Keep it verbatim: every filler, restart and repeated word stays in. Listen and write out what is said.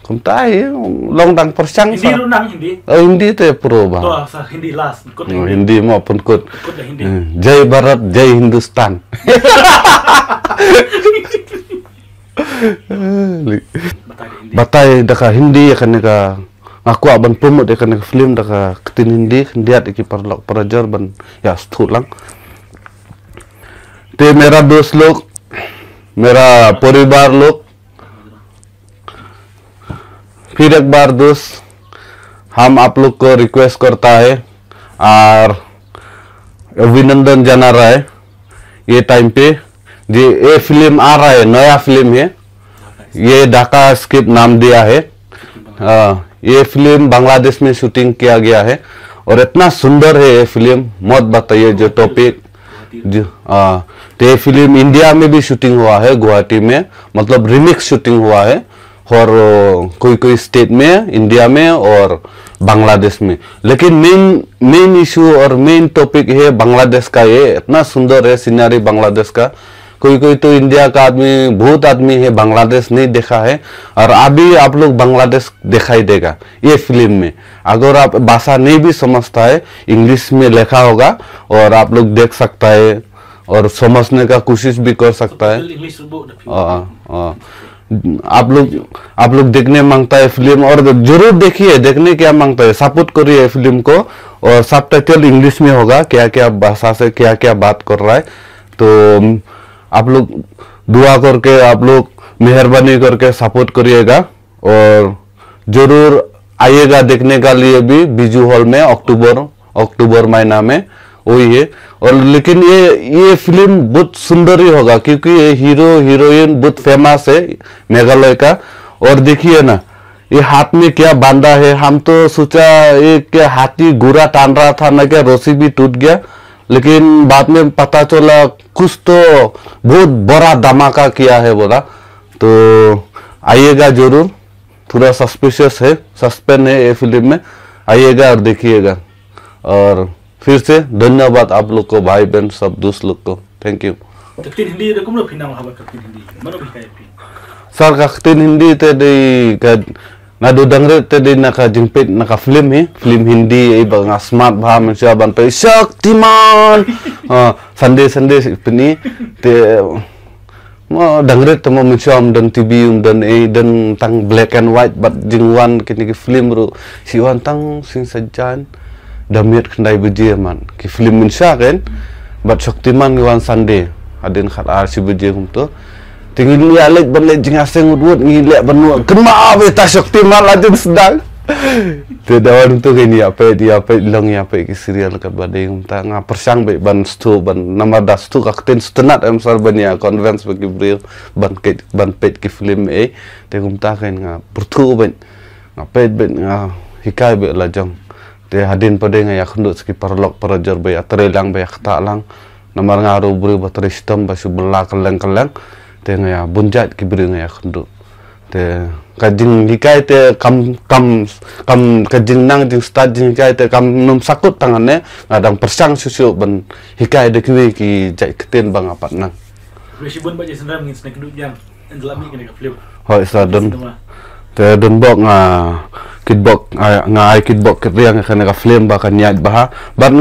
Kumta hi, long dang pyrshang Hindi sa. Ruh nang Hindi. Oh, Hindi te pro ba. To sa Hindi last, kut Hindi. Hindi mo pun kut. Kut Hindi. Hmm, Jai Bharat, Jai Hindustan. Batai da ka Hindi ïa kane ka, nga kwah ban promote ïa kane ka film da ka ktien Hindi, khyndiat ïa ki paralok parajor ban ïa sngewthuh lang. Te mera dost log, mera poribar log, फिर एक बार दोस्त, हम आप लोग को रिक्वेस्ट करता है और अभिनंदन जाना रहा है ये टाइम पे, ये फिल्म आ रहा है, नया फिल्म है, ये ढाका स्क्रिप्ट नाम दिया है। ये फिल्म बांग्लादेश में शूटिंग किया गया है और इतना सुंदर है ये फिल्म, मत बताइए जो टॉपिक। जो, तो ये फिल्म इंडिया में भी शूटिंग हुआ है, गुवाहाटी में, मतलब रिमिक्स शूटिंग हुआ है। और कोई कोई स्टेट में इंडिया में और बांग्लादेश में, लेकिन मेन मेन इशू और मेन टॉपिक है बांग्लादेश का। ये इतना सुंदर है सीनरी बांग्लादेश का। कोई कोई तो इंडिया का आदमी, बहुत आदमी है बांग्लादेश नहीं देखा है, और अभी आप लोग बांग्लादेश दिखाई देगा ये फिल्म में। अगर आप भाषा नहीं भी समझता है, इंग्लिश में लिखा होगा और आप लोग देख सकता है और समझने का कोशिश भी कर सकता है। आप लोग आप लोग देखने मांगता है फिल्म, और जरूर देखिए, देखने क्या मांगता है, सपोर्ट करिए फिल्म को। और सब टाइटल इंग्लिश में होगा, क्या क्या भाषा से क्या क्या बात कर रहा है। तो आप लोग दुआ करके, आप लोग मेहरबानी करके सपोर्ट करिएगा। और जरूर आइएगा देखने का लिए भी बिजू हॉल में अक्टूबर अक्टूबर महीना में वही है। और लेकिन ये ये फिल्म बहुत सुंदर ही होगा, क्योंकि ये हीरो हीरोइन बहुत फेमस है मेघालय का। और देखिए ना, ये हाथ में क्या बांधा है, हम तो सोचा ये क्या हाथी घोड़ा टान रहा था ना क्या, रस्सी भी टूट गया। लेकिन बाद में पता चला कुछ तो बहुत बड़ा धमाका किया है बोला। तो आइएगा जरूर, थोड़ा सस्पिशियस है, सस्पेंस है ये फिल्म में, आइएगा और देखिएगा। और फिर से धन्यवाद आप लोग को, भाई बहन सब दोस्त लोग को। Thank you. Ka ktien Hindi da kumno phi nang haba ka ktien Hindi? Mano phi kai phi? Sir, ka ktien Hindi te dei ka, naduh dang rit te dei na ka jingpeit na ka film hi, film Hindi, eh, ba nga smat bha mynshuwa ban peit Shaktiman. Ah, Sunday Sunday peit te Mo dang rit te mo mynshuwa ym don T V, ym don, eh, don tang black and white, bad jingwan kine ki film ruh shi wan tang sing sajan da miet khyndai baje man. Ki film mynshuwa kan, bad Shaktiman ki wan Sunday hadien khat ar shi baje kumto. Te ngi ïa leit ban leit jingïaseng wut wut, ngi leh ban wut kynmaw beit ta Shaktiman la jingsdang. Te da wan tu kein ïa peit, ïa peit long, ïa peit ki serial katba dei kumta. Nga pyrshang beit ban sngewthuh, ban namar da sngewthuh ka ktien sngewtynnat em sir ban ïa convince bad ki briew ban peit, ban peit ki film, eh. Te kumta kein nga pyrthuh beit, nga peit beit, nga hikai beit la jong. Te hadien pat de nga ïakynduh sha ki paralok parajor ba ïatrei lang, ba ïaktah lang. Namar nga ruh u briew ba trei shitom, ba shu bylla kylleng kylleng. Te nga ïa bun jait ki briew nga ïakynduh. Te ka jinghikai te kam, kam, kam ka jingnang jingstad jinghikai te kam nym sakut tang hangne, nga dang pyrshang shuh shuh ban hikai da kiwei ki jait ktien ba nga pat nang. Hooid sir, don. Te don bok nga kitbok, nga, nga ai kitbok kitrwiang kane ka film ba kan ïaid bha. Bad